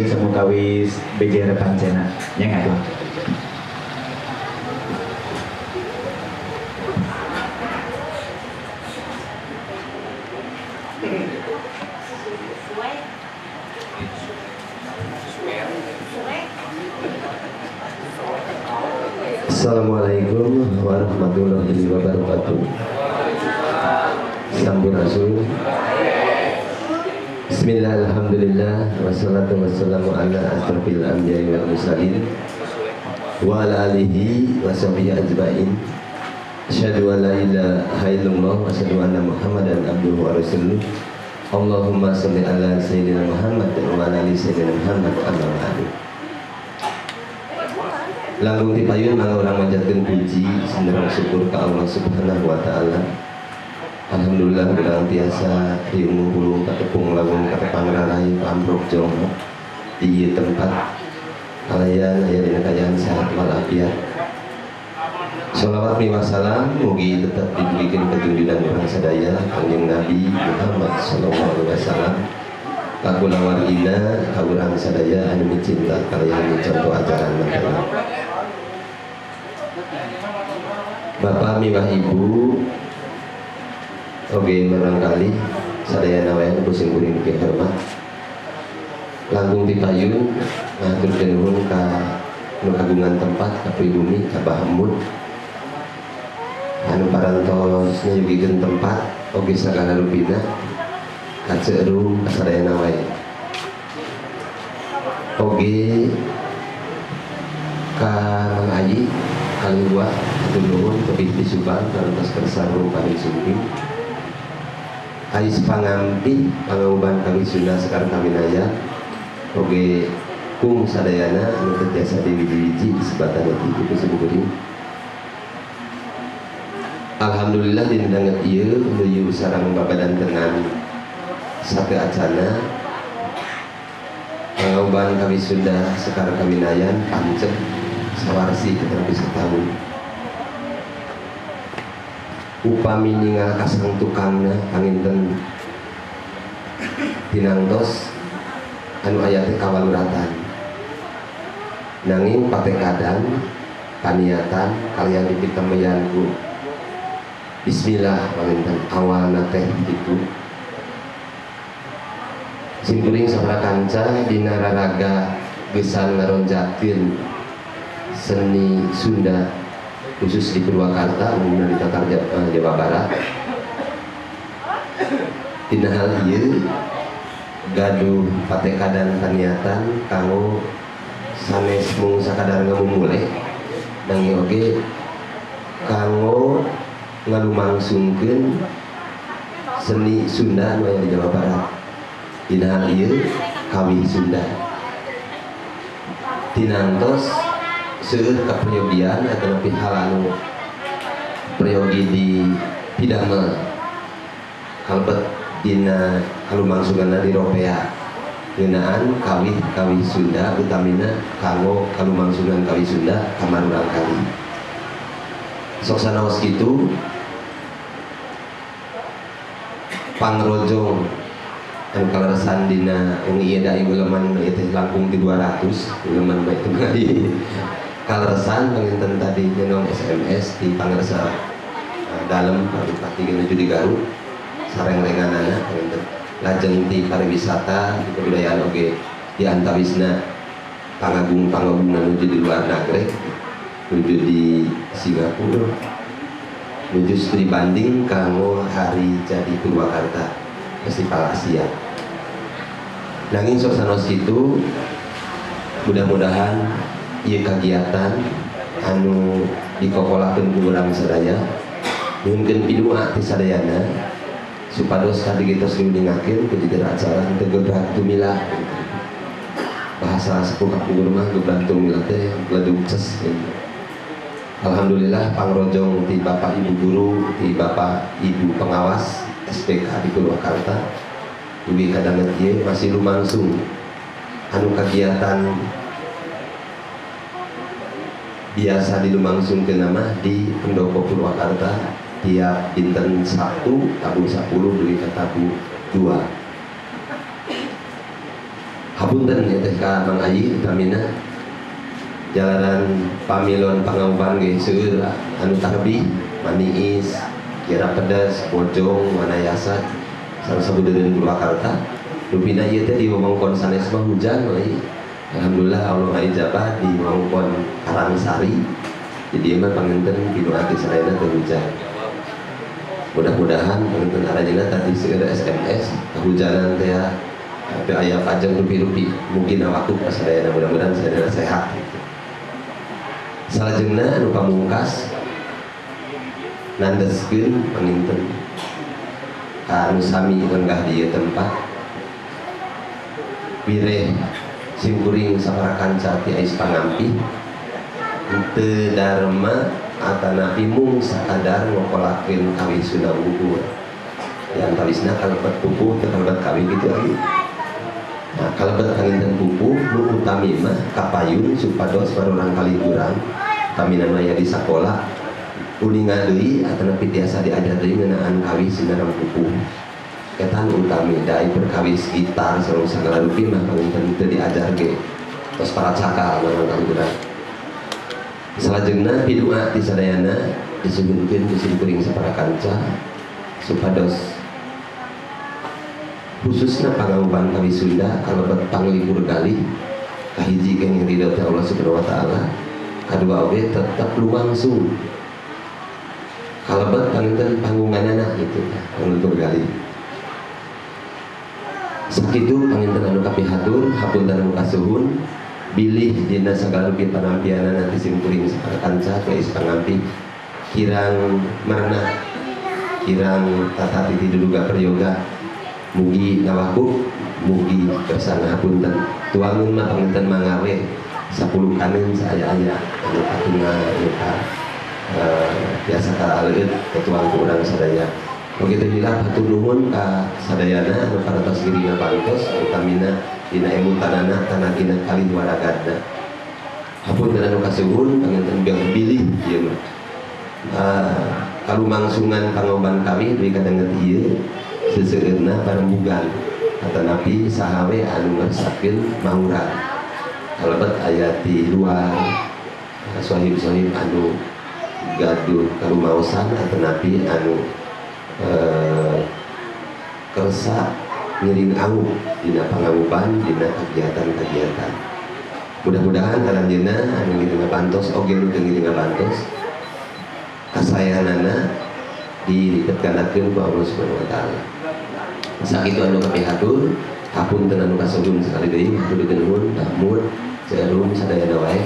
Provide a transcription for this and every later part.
Samukawis BJR pancena nya ngadu. Assalamualaikum warahmatullahi wabarakatuh. Sampurasun. Bismillah, alhamdulillah, wassalatu wassalamu ala asrafil anbiya'i wal mursalin wa ala alihi wa sahbihi ajmain. Asyhadu an la ilaha illallah wa asyhadu anna Muhammadan abduhu wa rasuluh. Allahumma sholli ala sayyidina Muhammad wa ala ali sayyidina Muhammad, amma ba'du. Langkung tipayun mangga urang manjatkeun puji sinareng syukur ka Allah Subhanahu wa taala. Alhamdulillah urang tiasa riunguh pulung katepung lagung katepang rarai pamrok jongho di ieu tempat kalayan aya dina kaayaan sehat walafiat. Sholawat miwah salam mugi tetep diberikan ketunjukan urang sadaya Kangjeng Nabi Muhammad sallallahu alaihi wasallam ka kulawargina ka urang sadaya anu micinta kalayan contoh ajaran mantena. Bapak miwah Ibu oge barangkali sadayana wae nu sing kuring hormat. Langkung tipayun ngahaturkeun nuhun ka nu kagungan tempat ka pribumi ka Bah Hamud anu parantos nyayogikeun tempat oge sagala rupina ka Ceu ka sadayana wae. Oge ka Mang Ayi Kaliwa hatur nuhun tebih di Subang parantos kersa ruparing sumping. Ais pangampi pangauban kami Sunda Sekar Kawinaya oge kung sadayana anu teu tiasa diwiji-wiji disebatan hati ku simkuring. Alhamdulillah dina danget ieu nuju sareng babadantenan sate acana pangauban kami Sunda Sekar Kawinayan pancep sawarsi tetapi setahun. Upami ningal kasang tukangna panginten tinangtos anu aya teh kawaluratan nanging patekadan paniatan kalian dipitemeyan ku bismillah panginten awalna teh kitu. Simkuring sabaraha kanca dina raraga gesan ngaronjakeun seni Sunda khusus di Purwakarta umumna di Tatar Jawa Barat. Dina hal ieu gaduh patekadan paniatan kanggo sanes mung sakadar ngamumule nanging oge kanggo ngalumangsungkeun seni Sunda anu aya di Jawa Barat. Dina hal ieu kawih Sunda tinantos seueur kaperyogian atau lebih hal anu peryogi di pidamel kalebet dina kalumangsunganna di ropea ngeunaan kawih-kawih Sunda utamina kanggo kalumangsungan kawih Sunda kamar urang kali. Sok sanaos kitu pangrojong anu kaleresan dina wengi ieu da ieu leman ieu teh langkung ti 200 leman bae teh kaleresan panginten tadi nyenong SMS di pangersa dalem Pak Bupati menuju di Garut sareng-renganana panginten lajeng ti pariwisata di kebudayaan oge di antawisna pangagung-pangagung menuju di luar negeri menuju di Singapura menuju studi banding kanggo hari jadi Purwakarta Festival Asia. Nanging sok sanos kitu mudah-mudahan ieu kagiatan anu dikokolakeun ku urang sadaya nyuhunkeun pidua ti sadayana supados tadi kita diuningakeun ku jidera acara teu gebrak tumilah. Bahasa sepuh kapungkur mah gebrak tumilah teh ledug ces gitu. Alhamdulillah pangrojong ti bapak ibu guru ti bapak ibu pengawas SPK di Purwakarta dugi ka danget ieu masih lumangsung anu kagiatan biasa dilumangsungkeun nama di Pendopo Purwakarta tiap dinten Sabtu tabuh 10 dugi ka tabuh 2. Hapunten ieu teh ka Mang Ayi utamina jalanan pamilon pangauban ge seueur anu tarbih Maniis, Kira Pedas, Bojong, Wanayasa sareng sabudeureun Purwakarta. Rupina ieu teh di wewengkon sanes mah hujan we. Alhamdulillah Allah ngaijabah di wewengkon Karangsari. Jadi mah panginten pinuati sadayana teu hujan. Mudah-mudahan panginten aranjeunna tadi seueur SMS kehujanan teh ya. Tapi aya pajeng rupi-rupi mungkin waktu sadayana mudah-mudahan sadayana sehat gitu. Salajengna anu pamungkas nandeskeun panginten ka anu sami lenggah di ieu tempat wireh simkuring saparakanca ti Ais Pangampih teu dharma atanapi mung sakadar ngokolakeun kawih Sunda wungkul. Di antawisna kalebet pupuh teu kalebet kawih gitu lagi. Nah, kalebet panginten pupuh nu utami mah kapayun supados marurang kali urang tamina mah di sakola uninga deui atanapi tiasa diajar deui ngeunaan kawih sinareng pupuh. Eta nu utami da perkawis gitar sareng sagala rupi mah panginten teu diajar ge tos paracakal marurang kali urang. Salajengna pidua ti sadayana disuhunkeun ku simkuring saparakanca supados khususna pangauban kawih Sunda kalebet panglipur galih kahiji kenging ridho ti Allah Subhanahu wa taala, kadua oge tetep lumangsung kalebet panginten panggunganana gitu panglipur galih. Sakitu panginten anu kapihatur, hapunten anu kasuhun bilih dina sagala rupi panampianana ti simkuring saparakanca ti Ais Pangampih kirang marna kirang tata titi duduga prayoga mugi nawaku mugi kersana hapunten tuangan mah panginten mangawe 10 kanen saaya-aya anu katungal anu ka biasa karaleueut ketuang ku urang sadaya. Oke teh hilap hatur nuhun ka sadayana anu parantos ngiring ngabantos utamina dina emutanana tanagina kalih waragadna. Hapunten anu kasuhun panginten bilih ieu mah. Kalumangsungan pangoban kami dugi ka danget ieu seseueurna parembugan atanapi saha we anu ngarsakeun mangurang. Kalebet aya ti luar sohib-sohib anu gaduh karumaosan atanapi anu kersa ngiring angu dina panganguban dina kegiatan-kegiatan. Mudah-mudahan aranjeunna anu ngiring ngabantos oge nu teu ngiring ngabantos kasayanana dilipet gandakeun ku Allah Subhanahu wa taala. Sakitu anu kapihatur, hapunten anu kasuhun sekali deui hatur nuhun Mahmud Jarum sadayana wae.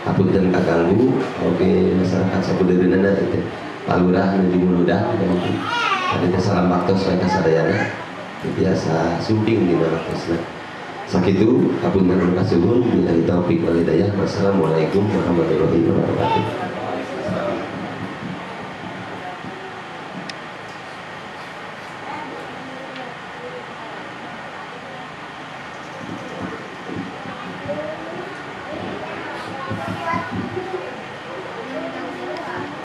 Hapunten kaganggu oge masyarakat sabudeureunana teh. Palurah nu dimuludah tadi teh salam baktos wae ka sadayana biasa sumping dina waktosna. Sakitu hapunten anu kasuhun billahi taufik wal hidayah. Wassalamualaikum warahmatullahi wabarakatuh.